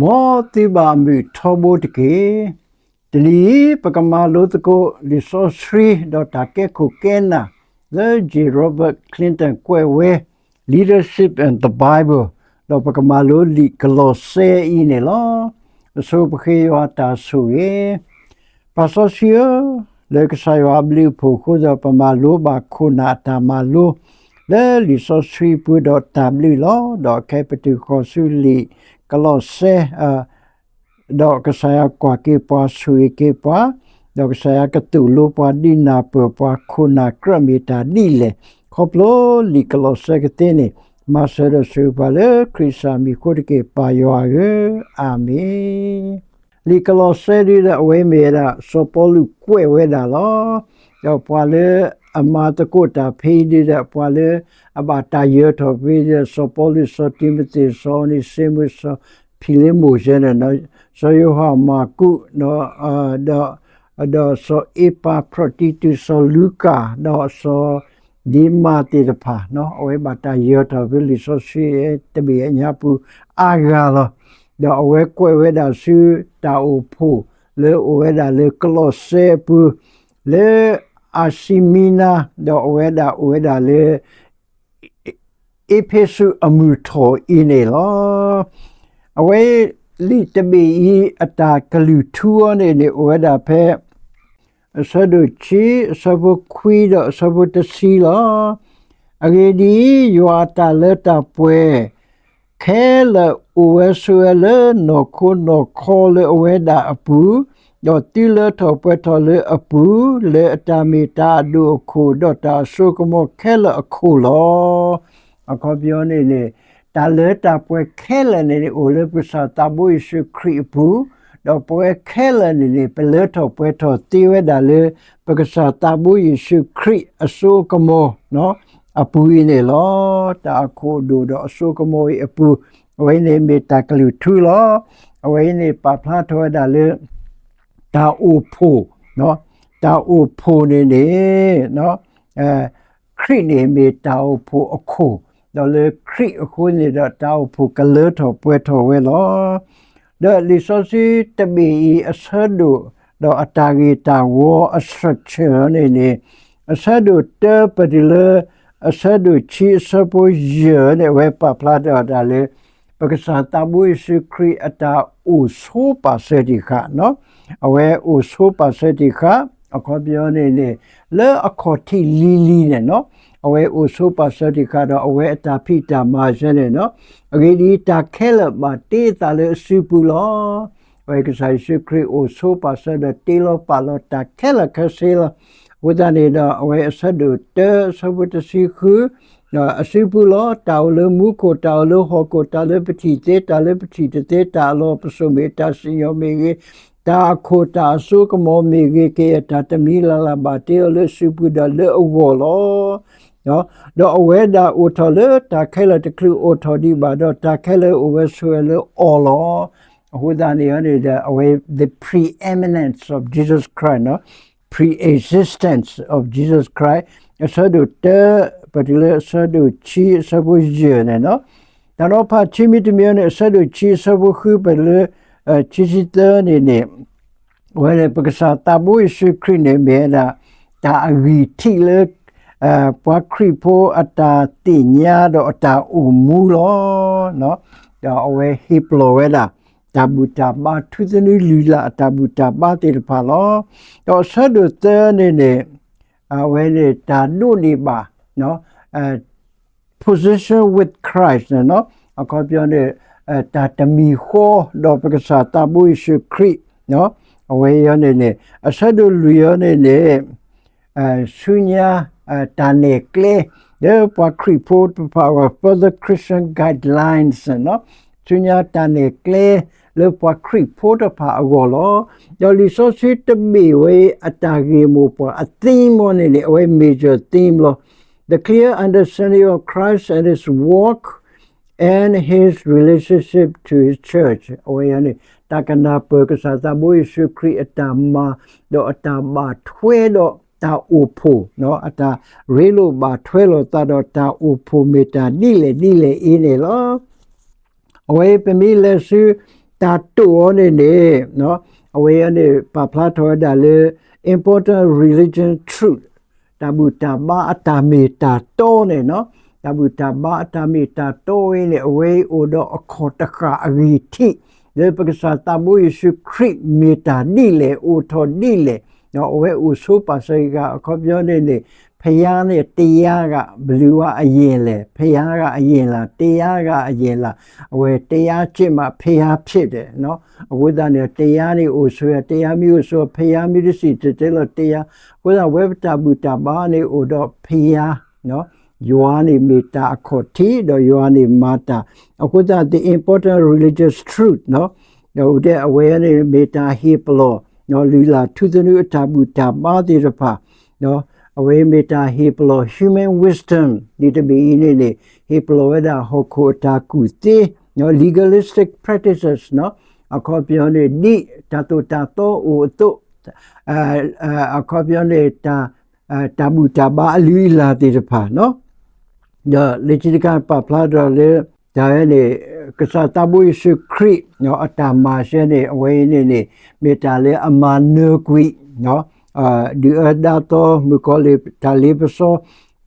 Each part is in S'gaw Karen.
မ်သုဘၣ်မုာ်ထီဘိတက့ၢ်. တနံၤအံၤ ပကမၤလိသကိးလံာ်စီဆှံ ဒီးတၢ်ကဲခိၣ်ကဲနၢ် လၢ J Robert Clinton ကွဲးဝဲ Leadership and the Bible, ဒီးပကမၤလိလံာ်ကလီးစဲအံၤန့ၣ်လီၤ. အဆိပဃ့ယွၤတၢ်ဆိၣ်ဂ့ၤ. ပၢ်စီဆှံဧၢ, လၢကစၢ်ယွၤအဘျုးအဖှိၣ်အဃိဒီး ပမၤလိဘၣ်ခိၣ်နၢ်အတၢ်မၤလိ လၢလံာ်စီဆှံပူၤဒီးတၢ်ဘျုးလီၤ. ဒီးခဲပတုာ်ဃီၤဆူလံာ်ကလီးစဲ ဒီးကစၢ်ယွၤကွၢ်က့ၤပှၤ ဆိၣ်ဂ့ၤက့ၤပှၤ, ဒီးကစၢ်ယွၤကသိၣ်လိပှၤ ဒုးနၢ်ပၢၢ်ပှၤ ခိၣ်နၢ်ကြၢးမ့ၢ်တၢ်ဒ်လဲၣ်, ခီဖျိလံာ်ကလီးစဲကသ့န့ၣ်, မၤစၢၤဒီးဆိၣ်ဂ့ၤပှၤလၢခရံာ်ကစၢ်မံၤအဃိတက့ၢ် ပၢ်ယွၤဧၢ, အၤမ့ၣ်. လံာ်ကလီးစဲဒ်ဒီး အဝဲမ့ၢ်ဝဲဒၣ် စီၤပီလူးကွဲးဝဲဒၣ်လီၤ. ဒီးပှၤလၢအမၤသကိးတၢ်ဖဲအံၤဒ်ဒီး ပှၤလၢအဘၣ်တၢ်ယၢၤထီၣ်ဖဲအံၤဒ်ဒီး စီၤပီလူး, စီၤတံၤမသ့း, စီၤအနံၤစ့မူး, စီၤဖံလ့မိၣ်စဲန့ၣ်, စီၤယိၤဟၣ်, မၢ်ကူး, ဒီး ဒီးစီၤအ့ပၤဖြီၣ်တံတူး, စီၤလူၤကၣ်, ဒီးစီၤ ဒံမၤသ့ၣ်တဖၣ်, အဝဲဘၣ်တၢ်ယၢၤထီၣ်ဖဲလံာ်စီဆှံတဘ့ၣ်အညါပူၤအါဂၤလီၤ. ဒီးအဝဲကွဲးဝဲဒၣ်ဆူတၢ်အိၣ်ဖှိၣ် လၢအိၣ်ဝဲဒၣ်လၢကလီးစဲအပူၤ, လၢအၤၡံမံနါ, ဒီးအဝဲဒၣ်အိၣ်ဝဲဒၣ်လၢ အ့းဖ့းစူးအမုၢ်ထီၣ်အံၤန့ၣ်လီၤ. အဝဲလံာ်တဘ့ၣ်အံၤ အတၢ်ကလုၢ်ထူအီၤန့ၣ်န့ၣ် အိၣ်ဝဲဒၣ်ဖဲ အဆၢဒိၣ်ခံ, အဆၢဖိခွံ ဒီးအဆၢဖိတဆံလီၤ. အဂ့ၢ်ဒ်အံၤ, ယွၤအတၢ်လၢတၢ်ပှဲၤ ခဲလၢာ်အိၣ်ဝဲဆိးဝဲလၢနီၢ်ခိနီၢ်ခီလၢအဝဲဒၣ်အပူၤ, ဒီးသုလၢထီၣ်ပှဲၤထီၣ်လၢအပူၤ, လၢအတၢ်မ့ၢ်တၢ်အဒိၣ်အခိၣ် ဒီးတၢ်အစိကမီၤခဲလၢာ်အခိၣ်လီၤ. အခီပညီန့ၣ်န့ၣ်, တၢ်လၢတၢ်ပှဲၤခဲလၢာ်န့ၣ်န့ၣ် အိၣ်လၢပကစၢ်သးဘိယ့ၣ်ၡူးခရံာ်အပူၤ, ဒီးပဝဲခဲလၢာ်န့ၣ်န့ၣ် ပလၢထီၣ်ပှဲၤထီၣ်သ့ဝဲဒၣ်လၢ ပကစၢ်သးဘိယ့ၣ်ၡူးခရံာ်အစိကမီၤ အပူၤအံၤန့ၣ်လီၤ. တၢ်အခိၣ်အဒိၣ်ဒီးအစိကမီၤအံၤအပူၤ, အဝဲအံၤန့ၣ်မ့ၢ်တၢ်ကလုၢ်ထူလီၤ. အဝဲအံၤန့ၣ်ပာ်ဖျါထီၣ်ဝဲဒၣ်လၢ တၢ်အိၣ်ဖှိၣ်, တၢ်အိၣ်ဖှိၣ်န့ၣ်န့ၣ် ခရံာ်န့ၣ်မ့ၢ်တၢ်အိၣ်ဖှိၣ်အခိၣ်, ဒီးလၢခရံာ်အဃိန့ၣ်ဒီး တၢ်အိၣ်ဖှိၣ်ကလၢထီၣ်ပှဲၤထီၣ်ဝဲလီၤ. ဒီးလံာ်စီဆှံတဘ့ၣ်အံၤ အဆၢဒိၣ် ဒီးအတၢ်ဂ့ၢ်တၢ်ဝီအ structure န့ၣ်န့ၣ်, အဆၢဒိၣ်တၢပတုၤလၢ အဆၢဒိၣ်ခံအဆၢဖိယဲၢ်န့ၣ် အဝဲပာ်ဖျါထီၣ်ဝဲဒၣ်လၢ ပကစၢ်သးဘိယ့ၣ်ၡူးခရံာ်အတၢ်အိၣ်ဆိပာ်စၢၤတံၢ်ဃာ်, အဝဲအိၣ်ဆိပာ်စၢၤတံၢ်ဃာ်, အခီပညီန့ၣ်န့ၣ် လၢအခီၣ်ထံးလံၤလံၤန့ၣ်, အဝဲအိၣ်ဆိပာ်စၢၤတံၢ်ဃာ်ဒီး အဝဲအတၢ်ဖံးတၢ်မၤစၢၤန့ၣ်, အဂ့ၢ်ဒ်အံၤ, တၢ်ခဲလၢာ်ဘၣ်တ့အသးလၢအစုပူၤလီၤ. အဝဲကစၢ်ယ့ၣ်ၡူးခရံာ်အိၣ်ဆိပာ်စၢၤဒီးတ့လီၤပာ်လီၤတၢ်ခဲလၢာ်ခဲဆ့လီၤ. အဃိသတးန့ၣ်ဒီး အဝဲအဆၢဒိၣ်တၢ အဆၢဖိတဆံဃု, ဒီးအစုပူၤလီၤ. တၢ်အိၣ်လၢမူခိၣ်, တၢ်အိၣ်လၢဟီၣ်ခိၣ်, တၢ်လၢပထံၣ်သ့, တၢ်လၢပထံၣ်တသ့, တၢ်အလီၢ်ပစိာ်မ့ၢ်, တၢ်စံၣ်ညီၣ်မ့ၢ်ဂ့ၤ, တၢ်အခိၣ်တၢ်အစိကမီၤမ့ၢ်ဂ့ၤ, ကယဲၢ်တၢ်တမံၤလၢ်လၢ်ဘၣ်တ့အီၤလၢအစုပူၤဒီးလၢအဂီၢ်လီၤ. ဒီးအဝဲဒၣ်အိၣ်ထီၣ်လၢတၢ်ခဲလၢာ်တချုးအိၣ်ထီၣ်ဒံးဘၣ်ဒီး တၢ်ခဲလၢာ်အိၣ်ဝဲဆိးဝဲလၢအီၤလီၤ. အဃိသတးန့ၣ်န့ၣ်ဒီး အဝဲ the preeminence of Jesus Christ, pre-existence of Jesus Christ, အဆၢဒိၣ်တၢ ပတုၤလၢအဆၢဒိၣ်ခံအဆၢဖိယဲၢ်န့ၣ်, တၢ်နီၤဖးခံမံၤတမံၤန့ၣ် အဆၢဒိၣ်ခံအဆၢဖိဃု ပတုၤလၢ ခံဆံသၢန့ၣ်န့ၣ်, အဝဲန့ၣ် ပကစၢ်သးဘိယ့ၣ်ၡူးခရံာ်န့ၣ်မ့ၢ်ဝဲဒၣ် တၢ်အဂံၢ်ထံးလၢ ပှၤခရံာ်ဖိအတၢ်သ့ၣ်ညါဒီးအတၢ်အိၣ်မူလီၤ. ဒီးအဝဲဟ့ၣ်ပလီၢ်ဝဲဒၣ် တၢ်ဘူၣ်တၢ်ဘါ ထူသနူလုၢ်လၢ်အတၢ်ဘူၣ်တၢ်ဘါသ့ၣ်တဖၣ်လီၤ. ဒီးအဆၢဒိၣ်သၢန့ၣ်န့ၣ်, အဝဲန့ၣ်တၢ်ဒိးန့ၢ်ဘၣ် position with Christ န့ၣ်, အခီပညီန့ၣ် တၢ်တမံၤဃီဒီးပကစၢ်သးဘိယ့ၣ်ၡူးခရံာ်, အဝဲအံၤန့ၣ်န့ၣ် အဆၢဒိၣ်လွံၢ်အံၤန့ၣ်န့ၣ် ဆူညါ တၢ်နဲၣ်ကျဲ လၢပှၤခရံာ်ဖိတဖၣ်အဂီၢ် further Christian guidelines န့ၣ်, ဆူညါတၢ်နဲၣ်ကျဲ လၢပှၤခရံာ်ဖိတဖၣ်အဂီၢ်လီၤ. ဒီးလံာ်စီဆှံတဘ့ၣ်ဝဲအတၢ်ဂ့ၢ်မိၢ်ပှၢ် အ theme အံၤန့ၣ်န့ၣ် အဝဲ major theme လီၤ. The clear understanding of Christ and his work and his relationship to his church အဝဲအံၤန့ၣ် တၢ်ကနၢ်ပၢၢ်ကစၢ်သးဘိယ့ၣ်ၡူးခရံာ်အတၢ်မၤ ဒီးအတၢ်ဘၣ်ထွဲဒီးတၢ်အိၣ်ဖှိၣ်, အတၢ်ရ့လိာ်ဘၣ်ထွဲလိာ်သးဒီးတၢ်အိၣ်ဖှိၣ်မ့ၢ်တၢ်ဒ်လဲၣ်ဒ်လဲၣ်အံၤန့ၣ်လီၤ. အဝဲပမ့ၢ်လဲၤဆူ တၢ်တိာ်အီၤန့ၣ်န့ၣ် အဝဲအံၤန့ၣ် ပာ်ဖျါထီၣ်ဝဲဒၣ်လၢ important religion truth တၢ်ဘူၣ်တၢ်ဘါအတၢ်မ့ၢ်တၢ်တီန့ၣ်, တၢ်ဘူၣ်တၢ်ဘါအတၢ်မ့ၢ်တၢ်တီအံၤန့ၣ် အဝဲအံၤအိၣ်ဒီးအခီၣ်တဃၣ်အဂံၢ်ထံး လၢပကစၢ်သးဘိယ့ၣ်ၡူးခရံာ်မ့ၢ်တၢ်ဒ်လဲၣ် အိၣ်ထီၣ်ဒ်လဲၣ်, အဝဲအိၣ်ဆိပာ်စၢၤဂၤ အခီပညီန့ၣ်န့ၣ် ဘုရားန့ၣ် တရားက ဘယ်သူကအရင်လဲ, ဘုရားကအရင်လား, တရားကအရင်လား, အဝဲ တရားကျင့်မှ ဘုရားဖြစ်တယ်, အဃိသတးန့ၣ် တရားန့ၣ်အိၣ်ဆိ တရားမ့ၢ်အိၣ်ဆိ ဘုရားမ့ၢ်တစံးတဲတဲလီၤ တရား, အဃိသတး အဝဲပတၢ်ဘူၣ်တၢ်ဘါန့ၣ်အိၣ်ဒီး ဘုရား, ယွၤန့ၣ်မ့ၢ်တၢ်အခီၣ်ထံး ဒီးယွၤန့ၣ်မၤတၢ်, အဃိသတး the important religious truth ဒီးအိၣ်ထဲအဝဲန့ၣ်မ့ၢ်တၢ်ဟ့ၣ်ပလီၢ် လုၢ်လၢ်ထူသနူအတၢ်ဘူၣ်တၢ်ဘါသ့ၣ်တဖၣ်, အဝဲမ့ၢ်တၢ်ဟ့ၣ်ပလီၢ် human wisdom ဒ်တဘ့ၣ်အံၤန့ၣ်န့ၣ် ဟ့ၣ်ပလီၢ်ဝဲဒၣ်ဟီၣ်ခိၣ်အတၢ်ကူၣ်သ့, legalistic practices အခီပညီန့ၣ် ဒ်တၢ်သိၣ်တၢ်သီအိၣ်အသိး, အခီပညီန့ၣ် တၢ်ဘူၣ်တၢ်ဘါအလုၢ်အလၢ်သ့ၣ်တဖၣ် ဒီးလၢခံတခါပာ်ဖျါထီၣ်လၢ တၢ်ဝဲန့ၣ် ကစၢ်သးဘိယ့ၣ်ၡူးခရံာ် အတၢ်မၤစၢၤန့ၣ် အဝဲအံၤန့ၣ်န့ၣ် မ့ၢ်တၢ်လၢအမၤနၢၤကွံာ် ဒုၣ်အၢဒါသီ မုၣ်ကီၤလံၢ်တၢ်လ့ပစီ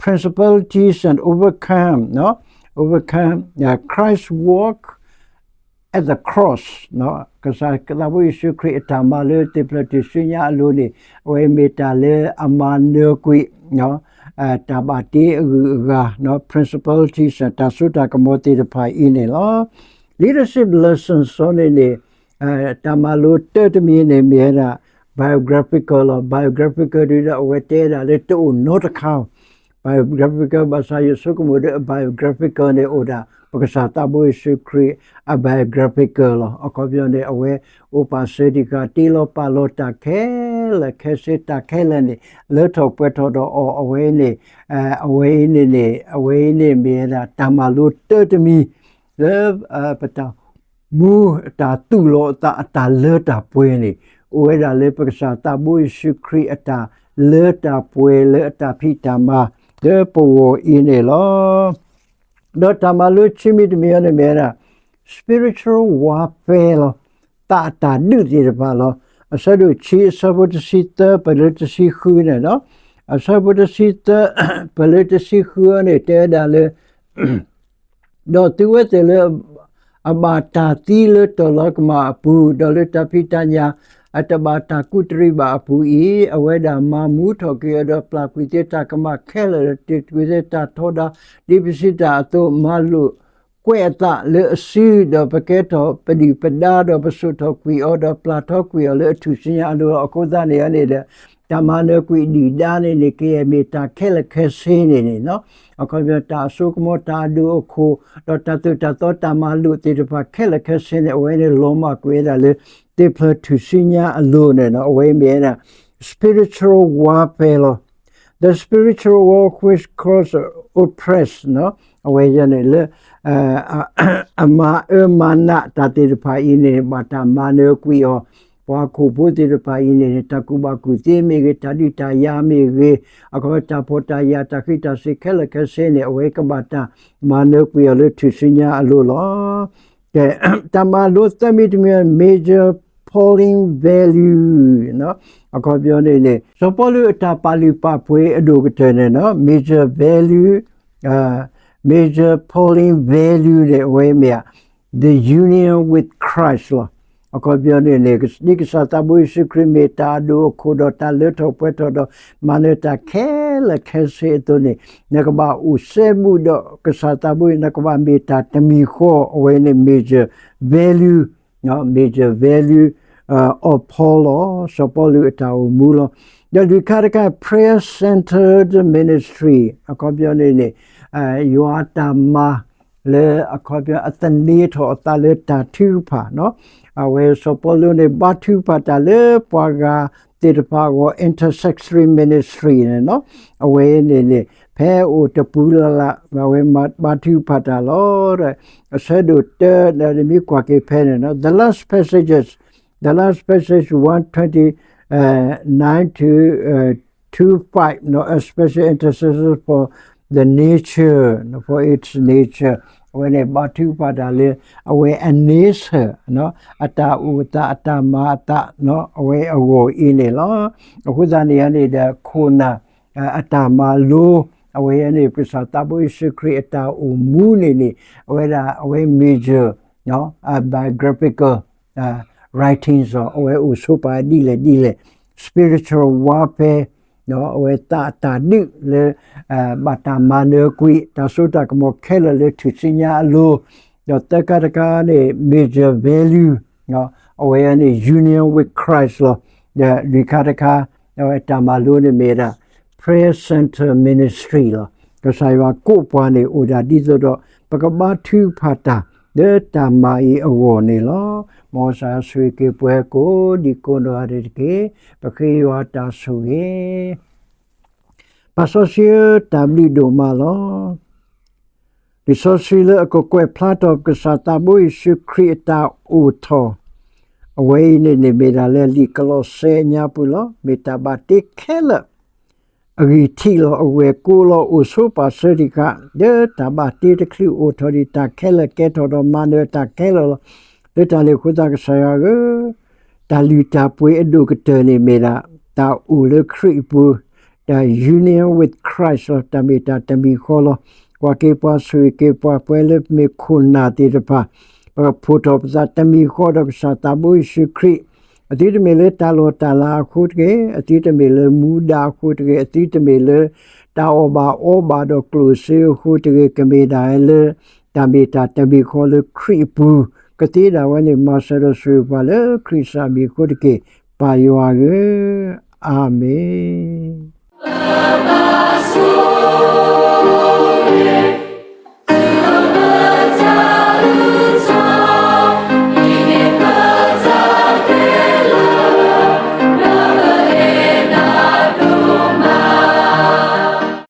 principalities and overcome, overcome Christ work at the cross, ကစၢ်သးဘိယ့ၣ်ၡူးခရံာ်အတၢ်မၤလၢသ့ၣ်ဖျၢၣ်ထူၣ်စုညါအလိၤန့ၣ် အဝဲမ့ၢ်တၢ်လၢအမၤနၢၤကွံာ် တၢ်ဘၣ်တ့အဂုၤအဂၤ principalities တၢ်စိတၢ်ကမီၤသ့ၣ်တဖၣ်အံၤန့ၣ်လီၤ. Leadership lessons န့ၣ်န့ၣ် တၢ်မၤလိတၢတမံၤန့ၣ်မ့ၢ်ဝဲဒၣ် biographical လီၤ. Biographical ဒ်ဒီးအဝဲတဲဒၣ်လၢတအိၣ်နီတခါ biographical ဘၣ်ဆၣ်ယဆိကမိၣ်ဒီး biographical န့ၣ်အိၣ်ဒၣ် ပကစၢ်သးဘိယ့ၣ်ၡူးခရံာ်အ biographical လီၤ. အခီပညီန့ၣ် အဝဲအိၣ်ပာ်စၢၤတံၢ်ဃာ် တ့လီၤပာ်လီၤတၢ်ခဲလၢာ်ခဲဆ့ တၢ်ခဲလၢာ်န့ၣ် လၢထီၣ်ပှဲၤထီၣ်ဒီးအီၤ အဝဲန့ၣ် အဝဲအံၤန့ၣ်န့ၣ် အဝဲအံၤန့ၣ်မ့ၢ်ဝဲဒၣ်တၢ်မၤလိတၢတမံၤ လၢပတၢ်မူအတၢ်သူၣ်လီၤအသးအတၢ်လၢတၢ်ပှဲၤန့ၣ် အိၣ်ဝဲဒၣ်လၢပကစၢ်သးဘိယ့ၣ်ၡူးခရံာ်အတၢ်လၢတၢ်ပှဲၤလၢအတၢ်ဖံးတၢ်မၤလၢပဂီၢ်အံၤန့ၣ်လီၤ. ဒီးတၢ်မၤလိခံမံၤတမံၤအံၤန့ၣ်မ့ၢ်ဝဲဒၣ် spiritual warfare လီၤ. သးအတၢ်ဒုးသ့ၣ်တဖၣ်လီၤ. အဆၢဒိၣ်ခံ အဆၢဖိတဆံသၢ ပလၢတဆံဃုန့ၣ်လီၤ. အဆၢဖိတဆံသၢ ပလၢတဆံဃုန့ၣ် တဲဝဲဒၣ်လၢ ဒီးသုဝဲသ့ၣ်လၢ အဘၣ်တၢ်သံလၢတၢ်လီၤကမၣ်အပူၤ, ဒီးလၢတၢ်ဖံးတၢ်ညၣ် အတဘၣ်တၢ်ကူၣ်တရံးဘၣ်အပူၤအံၤ, အဝဲဒၣ်မၤမူထီၣ်က့ၤအီၤဒီးပျၢ်ကွံာ်သ့တၢ်ကမၣ်ခဲလၢာ်, ဒီးတ့ကွံာ်သ့တၢ်ထီဒါ, ဒ်ပစံးတၢ်အသိး, မၤလိာ်ကွဲးအသးလၢအစု, ဒီးပကဲထီၣ်ပဒုၣ်ပဒါ, ဒီးပစိာ်ထီၣ်ကွံာ်အီၤ, ဒီးပျၢ်ထီကွံာ်အီၤလၢအထူၣ်စုညါအလိၤလီၤ. အဃိသတးန့ၣ်န့ၣ်ဒီး တၢ်မၤနၢၤကွံာ်ဒုၣ်ဒါန့ၣ်န့ၣ် ကယဲၢ်မ့ၢ်တၢ်ခဲလၢာ်ခဲဆ့န့ၣ်န့ၣ် အခီပညီတၢ်အစိကမီၤတၢ်အဒိၣ်အခိၣ် ဒီးတၢ်သိၣ်တၢ်သီတၢ်မၤလိာ်သ့ၣ်တဖၣ်ခဲလၢာ်ခဲဆ့န့ၣ် အဝဲန့ၣ်လီၤမၢ်ကွံာ်ဝဲဒၣ်လၢ သ့ၣ်ဖျၢၣ်ထူၣ်စုညါအလိၤန့ၣ် အဝဲမ့ၢ်ဝဲဒၣ် spiritual warfare လီၤ. The spiritual war which causes oppression အဝဲန့ၣ်လၢ အမၤအၢမၤနးတၢ်သ့ၣ်တဖၣ်အံၤန့ၣ် ဘၣ်တၢ်မၤနၢၤကွံာ်အီၤ, ပှၤဟီၣ်ခိၣ်ဖိသ့ၣ်တဖၣ်အံၤန့ၣ် တၢ်ကူၣ်ဘၣ်ကူၣ်သ့မ့ၢ်ဂ့ၤ, တၢ်ဒုးတၢ်ယၤမ့ၢ်ဂ့ၤ, အခီပညီတၢ်ဖှီၣ်တၢ်ယာ်တၢ်ဃံးတၢ်စ့ၤခဲလၢာ်ခဲဆ့န့ၣ် အဝဲကဘၣ်တၢ်မၤနၢၤကွံာ်အီၤလၢထူၣ်စုညါအလိၤလီၤ. ကဲ, တၢ်မၤလိသၢမံၤတမံၤ major Pauline value အခီပညီန့ၣ်န့ၣ် စီၤပီလူးအတၢ်ပာ်လုၢ်ပာ်ပှ့ၤအဒိၣ်ကတၢၢ်န့ၣ် major value, major Pauline value န့ၣ် အဝဲမ့ၢ် the union with Christ လီၤ. အခီပညီန့ၣ်န့ၣ် ဒ်ကစၢ်သးဘိယ့ၣ်ၡူးခရံာ်မ့ၢ်တၢ်အဒိၣ်အခိၣ်ဒီးတၢ်လၢထီၣ်ပှဲၤထီၣ်ဒီး မၤနၢၤတၢ်ခဲလၢာ်ခဲဆ့အသိးန့ၣ် နကဘၣ်အိၣ်စဲဘူးဒီးကစၢ်သးဘိအံၤ နကဘၣ်မ့ၢ်တၢ်တမံၤဃီ အဝဲန့ၣ် major value, major value of Paul လီၤ. စီၤပီလူးအတၢ်အိၣ်မူလီၤ. ဒီးလွံၢ်ခါတခါ prayer centered ministry အခီပညီန့ၣ်န့ၣ် ယွၤတၢ်မၤ လၢအခီပညီအသန့ၤထီၣ်အသးလၢတၢ်ထုကဖၣ်, အဝဲစီၤပီလူးန့ၣ် ဘါထုကဖၣ်တၢ်လၢပှၤဂၤသ့ၣ်တဖၣ်အဂီၢ် intercessory ministry န့ၣ်, အဝဲန့ၣ်န့ၣ် ဖဲအိၣ်တပူၤလၢ်လၢ် အဝဲဘါထုကဖၣ်တၢ်လီၤ. အဆၢဒိၣ်တၢ ဒီးမ့ၢ်ကွၢ်က့ၤဖဲန့ၣ် the last passages, the last passage one twenty nine to two five, a special intercessor for the nature, for its nature. အဝဲန့ၣ်ဘါထုကဖၣ်တၢ်လၢ အဝဲအန့ဆၢၣ် အတၢ်အိၣ်အသး အတၢ်မၤအသး အဝဲအဂီၢ်အံၤန့ၣ်လီၤ. အဃိသတးန့ၣ်န့ၣ်ဒီး ခိၣ်နၢ် အတၢ်မၤလိ အဝဲန့ၣ် ကစၢ်သးဘိယ့ၣ်ၡူးခရံာ်အတၢ်အိၣ်မူန့ၣ်န့ၣ် အဝဲဒၣ်အဝဲ major biographical writings လီၤ. အဝဲအိၣ်ဆိးပာ်ဒ်လဲၣ်ဒ်လဲၣ် spiritual warfare အဝဲသးအတၢ်ဒုးလၢ ဘၣ်တၢ်မၤနၢၤကွံာ် တၢ်စိတၢ်ကမီၤခဲလၢာ်လၢထူၣ်စုညါအလိၤ, ဒီးသၢခါတခါန့ၣ် major value အဝဲန့ၣ် union with Christ လီၤ. ဒီးလွံၢ်ခါတခါ အဝဲတၢ်မၤလိန့ၣ်မ့ၢ်ဒၣ် prayer center ministry လီၤ. ကစၢ်ယွၤကိးပှၤန့ၣ်အိၣ်ဒၣ်ဒ်သိးဒီး ပကဘါထုကဖၣ်တၢ် လၢတၢ်မၤအံၤအဂီၢ်န့ၣ်လီၤ. မ်ကစၢ်ယွၤဆိၣ်ဂ့ၤက့ၤပှၤကိးဒံကိးနီၢ်ဂၤဒဲးတက့ၢ်. ပဃ့ယွၤတၢ်ဆိၣ်ဂ့ၤ ပၢ်စီဆှံဧၢ, တၢ်ဘျုးဒိၣ်မးလီၤ. လံာ်စီဆှံလၢအကကွဲးဖျါထီၣ် ကစၢ်သးဘိယ့ၣ်ၡူးခရံာ်အတၢ်အိၣ်ထီၣ် အဝဲအံၤန့ၣ်န့ၣ် မ့ၢ်ဒၣ်လၢလံာ်ကလီးစဲအညါပူၤလီၤ. မ့ၢ်တၢ်ဘၣ်တ့ခဲလၢာ် အဂံၢ်ထံးလီၤ, အဝဲၢ်ကိးလီၤ, အိၣ်ဆိးပာ်စၢၤတံၢ်ဃာ် လၢတၢ်ဘၣ်တ့တချုးအိၣ်ထီၣ်ဒံးတၢ်ခဲလၢာ် ကဲထီၣ်ဒီးမၤနၢၤတၢ်ခဲလၢာ်လီၤ. လၢတၢ်န့ၣ်အဃိသတး ကစၢ်ယွၤဧၢ, တၢ်လုၢ်တၢ်ပှ့ၤအဒိၣ်ကတၢၢ်န့ၣ်မ့ၢ်ဒၣ် တၢ်အိၣ်လၢခရံာ်အပူၤ, တၢ် union with Christ လီၤ. တၢ်မ့ၢ်တၢ်တမံၤဃီလီၤ. ကွၢ်က့ၤပှၤ ဆိၣ်ဂ့ၤက့ၤပှၤ ပဝဲလၢပမ့ၢ်ခိၣ်နၢ်သ့ၣ်တဖၣ် ပကဖီၣ်ထီၣ်ပသးတမံၤဃီဒီးကစၢ်သးဘိယ့ၣ်ၡူးခရံာ်, အသုတမ့ၢ်လၢတၢ်လီၢ်တၢ်လၤအဃိတဂ့ၤ, အသုတမ့ၢ်လၢမူဒါအဃိတဂ့ၤ, အသုတမ့ၢ်လၢ တၢ်အီၣ်ဘၣ်အီဘၣ်ဒီးကျိၣ်စ့အဃိတဂ့ၤ, ကမ့ၢ်ဒၣ်ဝဲလၢ တၢ်မ့ၢ်တၢ်တမံၤဃီလၢခရံာ်အပူၤ, ကသ့ဒၣ်ဝဲန့ၣ် မၤစၢၤဒီးဆိၣ်ဂ့ၤပှၤလၢခရံာ်ကစၢ်မံၤအဃိတက့ၢ်. ပၢ်ယွၤဧၢ, အၤမ့ၣ်.